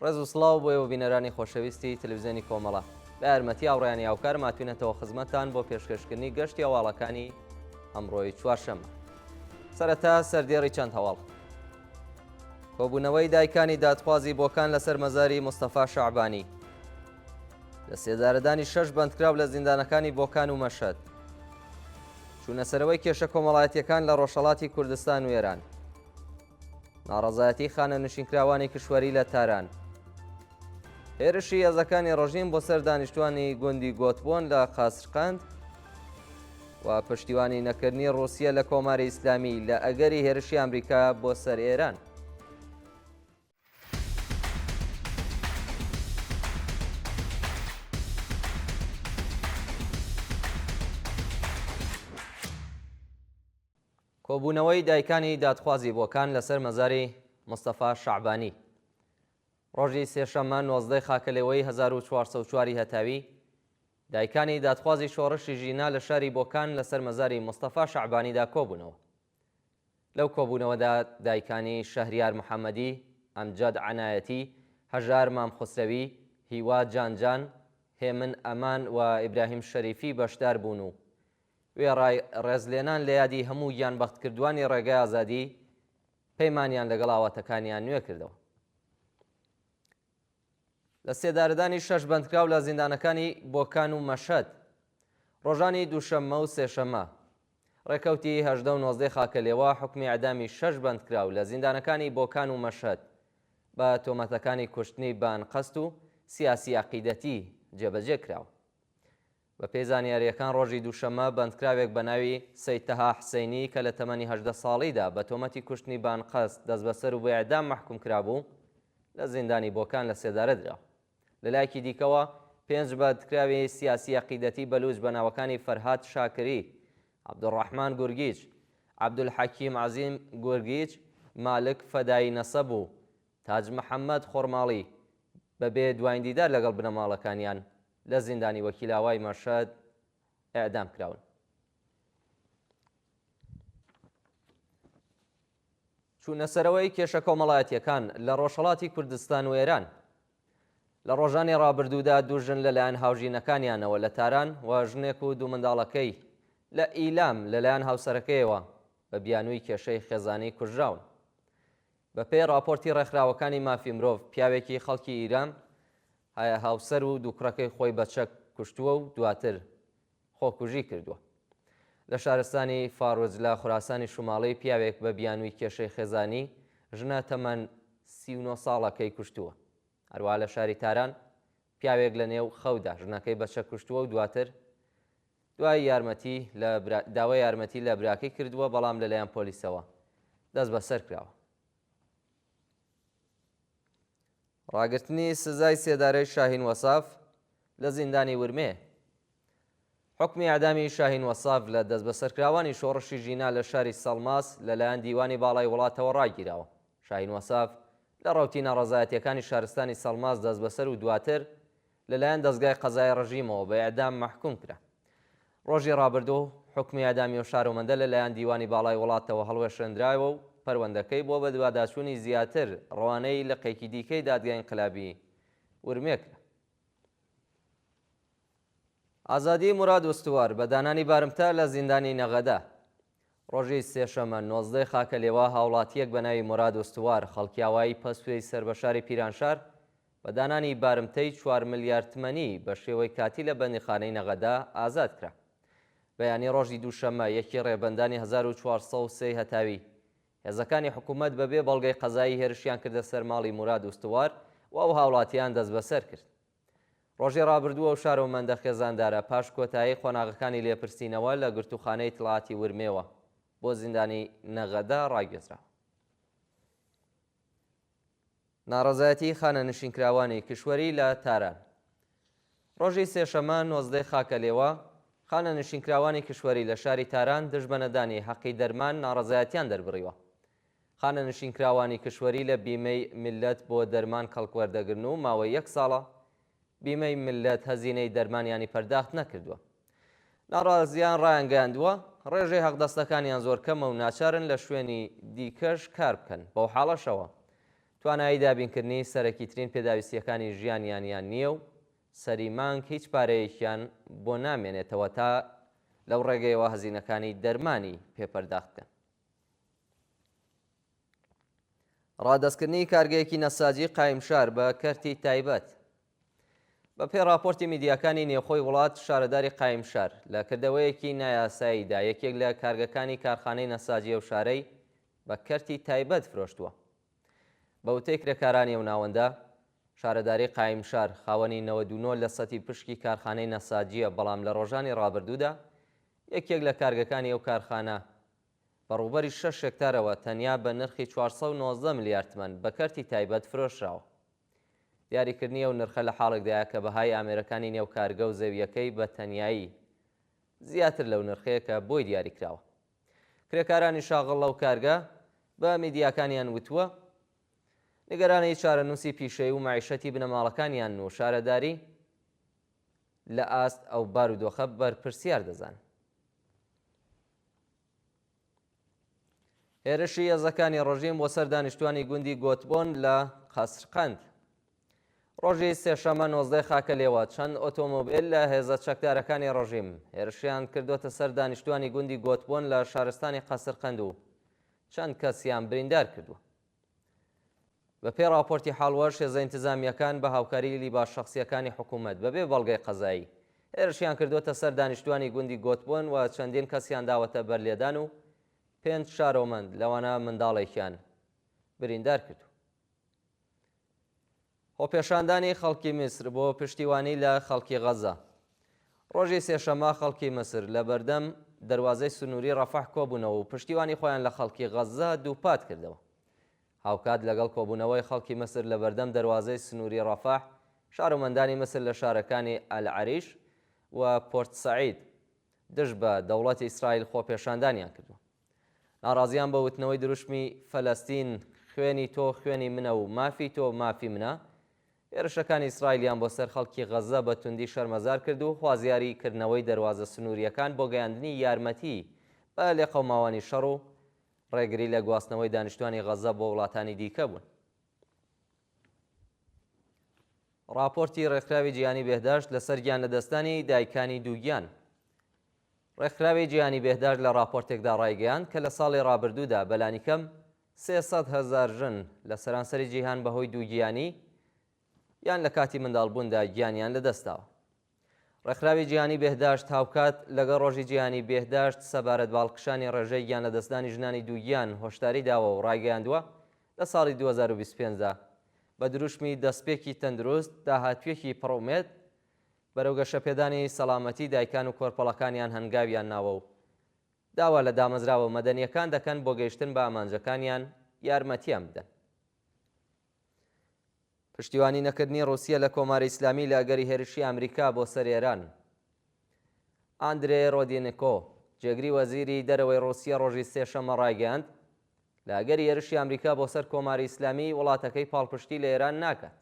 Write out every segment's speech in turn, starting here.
ڕێز و سڵاو بۆ ئێوە بینەرانی خۆشەویستی تەلەڤیزیۆنی کۆمەڵە. بە یارمەتی هاوڕێیانی هاوکارم هاتوینەتەوە خزمەتتان بۆ پێشکەشکردنی گەشتی هەواڵەکانی ئەمڕۆی چوارشەممە. سەرەتا سەردێڕی چەند هەواڵ. کۆبوونەوەی دایکانی دادخوازی بۆکان لەسەر مەزاری مستەفا شەعبانی. لە سێدارەدانی شەش بەندکراو لە زیندانەکانی بۆکان و مەشهەد. چوونەسەرەوەی کێشە کۆمەڵایەتییەکان لە ڕۆژهەڵاتی کوردستان و ئێران. ناڕەزایەتی خانەنشینکراوانی کشوەری لە تاران. هێرشی هێزەکانی ڕژیم بۆ سەر دانیشتوانی گوندی گۆتبۆن لە قاسرقەند و پشتیوانی نەکردنی ڕووسیە لە کۆماری ئیسلامی لە ئەگەری هێرشی ئەمریکا بۆ سەر ئێران. کۆبوونەوەی دایکانی دادخوازی بۆکان لەسەر مەزاری مستەفا شەعبانی. ڕۆژی سێشەممە 19 خاکەلێوەی 1404 هەتاوی، دایکانی دادخوازی شۆڕشی ژینا لە شاری بۆکان لەسەر مەزاری مستەفا شەعبانیدا کۆبوونەوە. لەو کۆبوونەوەدا دایکانی شەهریار محەمەدی، ئەمجەد عەنایەتی، هەژار مام خوسرەوی، هیوا جانجان، هێمن ئەمان و ئیبراهیم شەریفی بەشدار بوون و وێڕای ڕێزلێنان لە یادی هەموو گیانبەختکردووانی ڕێگای ئازادی، پەیمانیان لەگەڵ ئاواتەکانیان نوێ کردەوە. لە سێدارەدانی شەش بەندکراو لە زیندانەکانی بۆکان و مەشهەد ڕۆژانی دووشەممە و سێشەممە ڕێکەوتی 18 و 19 خاکەلێوە حوکمی ئیعدامی شەش بەندکراو لە زیندانەکانی بۆکان و مەشهەد بە تۆمەتەکانی کوشتنی بە ئەنقەست و سیاسی عەقیدەتی جێبەجێ کراوە. بەپێی زانیارییەکان ڕۆژی دووشەممە بەندکراوێک بە ناوی سەید تەها حسەینی کە لە تەمەنی 18 ساڵیدا بە تۆمەتی کوشتنی بە ئەنقەست دەستبەسەر و بە ئێعدام مەحکوم کرابوو لە زیندانی بۆکان لە سێدارە درا. لە لایەکی دیکەوە پێنج بەندکراوی سیاسی عەقیدەتی بەلووچ بە ناوەکانی فەرهاد شاکری، عەبدولڕەحمان گورگیج، عەبدولحەکیم عەزیم گورگیج، مالک فەدایی نەسەب و تاج محەممەد خۆرماڵی بە بێ دواین دیدار لەگەڵ بنەماڵەکانیان لە زیندانی وەکیلاوای مەشهەد ئێعدام کراون. چوونەسەرەوەی کێشە کۆمەڵایەتییەکان لە ڕۆژهەڵاتی کوردستان و ئێران. لە ڕۆژانی ڕابردوودا دوو ژن لەلایەن هاوژینەکانیانەوە لە تاران و ژنێک و دوو منداڵەکەی لە ئیلام لەلایەن هاوسەرەکەیەوە بە بیانووی کێشەی خێزانی کوژراون. بەپێی ڕاپۆرتی ڕێکخراوەکانی مافی مرۆڤ، پیاوێکی خەڵکی ئیران هاوسەر و دوو کوڕەکەی خۆی بە چەک کوشتووە و دواتر خۆکوژی کردووە. لە شارستانی فاروج لە خوراسانی شوماڵی پیاوێک بە بیانووی کێشەی خێزانی ژنە تەمەن 39 ساڵەکەی کوشتووە. هەروەها لە شاری تاران پیاوێک لە نێو خەودا ژنەکەی بە چەک کوشتووە و دواتر دوای یارمەتی لە داوای یارمەتی لە براکەی کردووە، بەڵام لەلایەن پۆلیسەوە دەستبەسەر کراوە. ڕاگرتنی سزای سێدارەی شاهین وەساف لە زیندانی ورمێ. حوکمی ئێعدامی شاهین وەساف لە دەستبەسەرکراوانی شۆڕشی ژینا لە شاری سەڵماس لەلایەن دیوانی باڵای وڵاتەوە ڕاگیراوە. شاهین وەساف لە ڕەوتی ناڕەزایەتییەکانی شارستانی سەڵماس دەستبەسەر و دواتر لەلایەن دەزگای قەزای ڕژیمەوە بە ئێعدام مەحکووم کرا. ڕۆژی ڕابردوو حوکمی ئێعدامی ئەو شارۆمەندە لەلایەن دیوانی باڵای وڵاتەوە هەڵوەشێندرایەوە و پەروەندەکەی بۆ بەدواداچوونی زیاتر ڕەوانەی لقێکی دیکەی دادگای ئینقلابی ورمێ کرا. ئازادی موراد ئوستوار بە دانانی بارمتە لە زیندانی نەغەدە. ڕۆژی سێشەمە 19 خاکەلێوە هاوڵاتییەک بە ناوی موراد ئوستوار خەڵکی ئاوایی پەسوێی سەر بە شاری پیرانشار بە دانانی بارمتەی چوار ملیار تمەنی بە شێوەی کاتی لە بەندیخانەی نەغەدە ئازاد کرا. بەیانی ڕۆژی دووشەممە یەکی ڕێبەندانی 1403 هەتاوی هێزەکانی حکوومەت بەبێ بەڵگەی قەزایی هێرشیان کردە سەر ماڵی موراد ئوستوار و ئەو هاوڵاتییان دەستبەسەر کرد. ڕۆژی ڕابردوو ئەو شارۆمەندە خێزاندارە پاش کۆتایی قۆناغەکانی لێپرسینەوە لە گرتووخانەی ئیتڵاعاتی ورمێوە بۆ زیندانی نەغەدە ڕاگوێزراوە. ناڕەزایەتیی خانەنشینکراوانی کیشوەری لە تاران. ڕۆژی سێشەممە نۆزدەی خاکەلێوە، خانەنشینکراوانی کیشوەری لە شاری تاران دژ بە نەدانی حەقی دەرمان ناڕەزایەتیان دەربڕیوە. خانەنشینکراوانی کشوەری لە بیمەی میللەت بۆ دەرمان کەڵک وەردەگرن و ماوەی یەک ساڵە بیمەی میللەت هەزینەی دەرمانیانی پەرداخت نەکردووە. ناڕازیان ڕایانگەیاندووە، ڕێژەی حەقدەستەکانیان زۆر کەمە و ناچارن لە شوێنی دیکەش کار بکەن، بەو حاڵەشەوە. توانایی دابینکردنی سەرەکیترین پێداویستییەکانی ژیانیانیان نییە و سەری مانگ هیچ پارەیەکیان بۆ نامێنێتەوە تا لەو ڕێگەیەوە هەزینەکانی دەرمانی پێ پەرداخت بکەن. ڕادەستکردنی کارگەیەکی نەساجی قایمشار بە کەرتی تایبەت. بە پێی ڕاپۆرتی میدیاکانی نێوخۆی وڵات، شارەداری قایمشار لە کردەوەیەکی نایاساییدا یەکێک لە کارگەکانی کارخانەی نەساجی ئەو شارەی بە کەرتی تایبەت فرۆشتووە. بە وتەی کرێکارانی ئەو ناوەندە، شارەداری قایمشار خاوەنی 99 لەسەتی پشکی کارخانەی نەساجییە، بەڵام لە ڕۆژانی ڕابردوودا یەکێک لە کارگەکانی ئەو کارخانە بە ڕووبەری شەش هێکتارەوە تەنیا بە نرخی 419 ملیار تمەن بە کەرتی تایبەت فرۆشراوە. دیاریکردنی ئەو نرخە لە حاڵێکدایە کە بەهای ئامێرەکانی نێو کارگە و زەوییەکەی بە تەنیایی زیاتر لەو نرخەیە کە بۆی دیاریکراوە. کرێکارانی شاغڵ لەو کارگە بە میدیاکانیان وتووە، نیگەرانی چارەنووسی پیشەیی و مەعیشەتی بنەماڵەکانیانن و شارەداری لە ئاست ئەو بارودۆخە بەرپرسیار دەزانن. هێرشی هێزەکانی ڕژیم بۆ سەر دانیشتوانی گوندی گۆتبۆن لە قەسرقەند. ڕۆژی سێشەمە نۆزدەی خاکەلێوە چەند ئۆتۆمۆبیل لە هێزە چەکدارەکانی ڕژیم هێرشیان کردووەتە سەر دانیشتوانی گوندی گۆتبۆن لە شارستانی قەسرقەند و چەند کەسیان بریندار کردووە. بە پێی ڕاپۆرتی حاڵوەش هێزە ئینتزامییەکان بە هاوکاریی لیباس شەخسییەکانی حکوومەت بە بێ بەڵگەی قەزایی هێرشیان کردووەتە سەر دانیشتووانی گوندی گۆتبۆن و چەندین کەسیان داوەتە بەر لێدان و پێنج شارۆمەند لەوانە منداڵێکیان بریندار کردووە. خۆپێشاندانی خەڵکی میسر بۆ پشتیوانی لە خەڵکی غەززە ڕۆژی سێشەممە خەڵکی میسر لە بەردەم دەروازەی سنووری ڕەفەح کۆبوونەوە و پشتیوانی خۆیان لە خەڵکی غەززە دووپات کردەوە. هاوکات لەگەڵ کۆبوونەوەی خەڵکی میسر لە بەردەم دەروازەی سنووری ڕەفەح، شارۆمەندانی میسر لە شارەکانی ئەلعەریش و پۆرت سەعید دژ بە دەوڵەتی ئیسرائیل خۆپێشاندانیان کردووە. ناڕازیان بە وتنەوەی دروشمی فەلەستین خوێنی تۆ خوێنی منە و مافی تۆ مافی منە، هێرشەکانی ئیسرائیلیان بۆ سەر خەڵکی غەززە بە توندی شەرمەزار کرد و خوازیاری کردنەوەی دەروازە سنوورییەکان بۆ گەیاندنی یارمەتی بە لێقەوماوانی شەڕ و ڕێگری لە گواستنەوەی دانیشتوانی غەززە بۆ وڵاتانی دیکە بوون. ڕاپۆرتی ڕێکخراوی جیهانی بێهداشت لەسەر گیانلەدەستدانی دایکانی دووگیان ڕێکخراوی جیهانی بێهداشت لە ڕاپۆرتێکدا ڕایگەیاند کە لە ساڵی ڕابردوودا بەلانیکەم 300 هەزار ژن لە سەرانسەری جیهان بەهۆی دووگیانی یان لە کاتی منداڵبووندا گیانیان لەدەستداوە. ڕێکخراوی جیهانی بێهداشت هاوکات لەگەڵ ڕۆژی جیهانی بێهداشت سەبارەت بە هەڵکشانی ڕێژەی گیانلەدەستدانی ژنانی دووگیان هۆشداری داوە و ڕایگەیاندووە لە ساڵی 2025 دا بە دروشمی دەستپێکی تەندروست، داهاتوویەکی پڕ ئومێد، بەرەو گەشەپێدانی سەڵامەتی دایکان و کۆرپەڵەکانیان هەنگاویان ناوە و داوا لە دامەزراوە مەدەنییەکان دەکەن بۆ گەیشتن بە ئامانجەکانیان یارمەتیان بدەن. پشتیوانی نەکردنی ڕووسیە لە کۆماری ئیسلامی لە ئەگەری هێرشی ئامریکا بۆ سەر ئێران. ئاندرێ ڕۆدینکۆ، جێگری وەزیری دەرەوەی ڕووسیە ڕۆژی سێشەممە ڕایگەیاند، لە ئەگەری هێرشی ئامریکا بۆ سەر کۆماری ئیسلامی، وڵاتەکەی پاڵپشتی لە ئێران ناکات.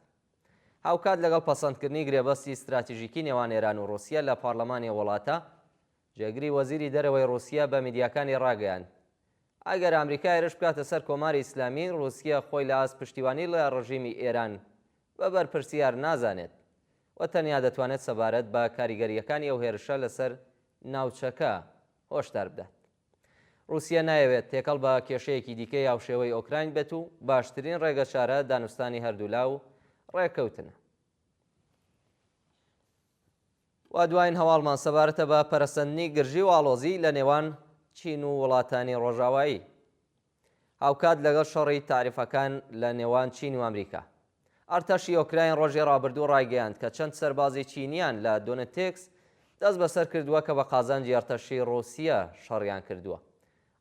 هاوکات لەگەڵ پەسەندکردنی گرێبەستی ستراتیژیکی نێوان ئێران و ڕووسیە لە پارلەمانی ئەو وڵاتە، جێگری وەزیری دەرەوەی ڕووسیە بە میدیاکانی ڕاگەیاند، ئەگەر ئامریکا هێرش بکاتە سەر کۆماری ئیسلامی، ڕووسیە خۆی لە ئاست پشتیوانی لە ڕژیمی ئێران بە بەرپرسیار نازانێت و تەنیا دەتوانێت سەبارەت بە کاریگەرییەکانی ئەو هێرشە لەسەر ناوچەکە هۆشدار بدات. ڕووسیە نایەوێت تێکەڵ بە کێشەیەکی دیکەی هاوشێوەی ئۆکراین بێت و باشترین ڕێگەچارە دانوستانی هەردوولا و ڕێککەوتنە. و دواین هەواڵمان سەبارەتە بە پەرەسەندنی گرژی و ئاڵۆزی لە نێوان چین و وڵاتانی ڕۆژاوایی هاوکات لەگەڵ شەڕی تاریفەکان لە نێوان چین و ئەمریکا. ئەرتەشی ئۆکراین ڕۆژی ڕابردوو ڕایگەیاند کە چەند سەربازی چینیان لە دۆنێتسک دەست بەسەر کردووە کە بە قازانجی ئەرتەشی ڕووسیە شەڕیان کردووە.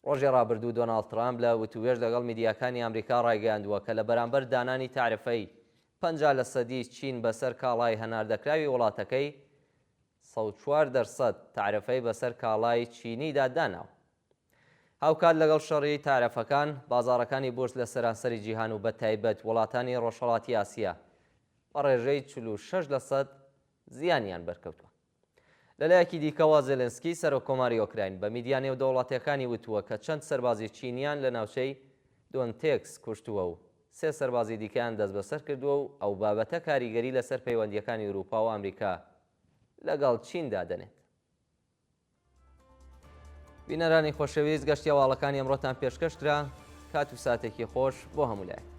ڕۆژی ڕابردوو دۆناڵد ترامپ لە وتووێژ لەگەڵ میدیاکانی ئەمریکا ڕایگەیاندووە کە لە بەرامبەر دانانی تاریفەی 50 لەسەدی چین بەسەر کاڵای هەناردەکراوی وڵاتەکەی، 104 دەرسەد تاریفەی بەسەر کاڵای چینیدا داناوە. هاوکات لەگەڵ شەڕی تارەفەکان، بازاڕەکانی بورس لە سەرانسەری جیهان و بەتایبەت وڵاتانی ڕۆژهەڵاتی ئاسیا بە ڕێژەی 46 لەسەد زیانیان بەرکەوتووە. لەلایەکی دیکەوە زێلێنسکی سەرۆککۆماری ئۆکراین بە میدیا نێودەوڵەتییەکانی وتووە کە چەند سەربازی چینیان لە ناوچەی دۆنتێکس کوشتووە و. سێ سەربازی دیکەیان دەستبەسەر کردووە و ئەو بابەتە کاریگەری لەسەر پەیوەندییەکانی ئورووپا و ئامریکا لەگەڵ چین دادەنێت. بینەرانی خۆشەویست گەشتی هەواڵەکانی ئەمڕۆتان پێشکەش کرا، کات و ساتێکی خۆش بۆ هەموو لایەک.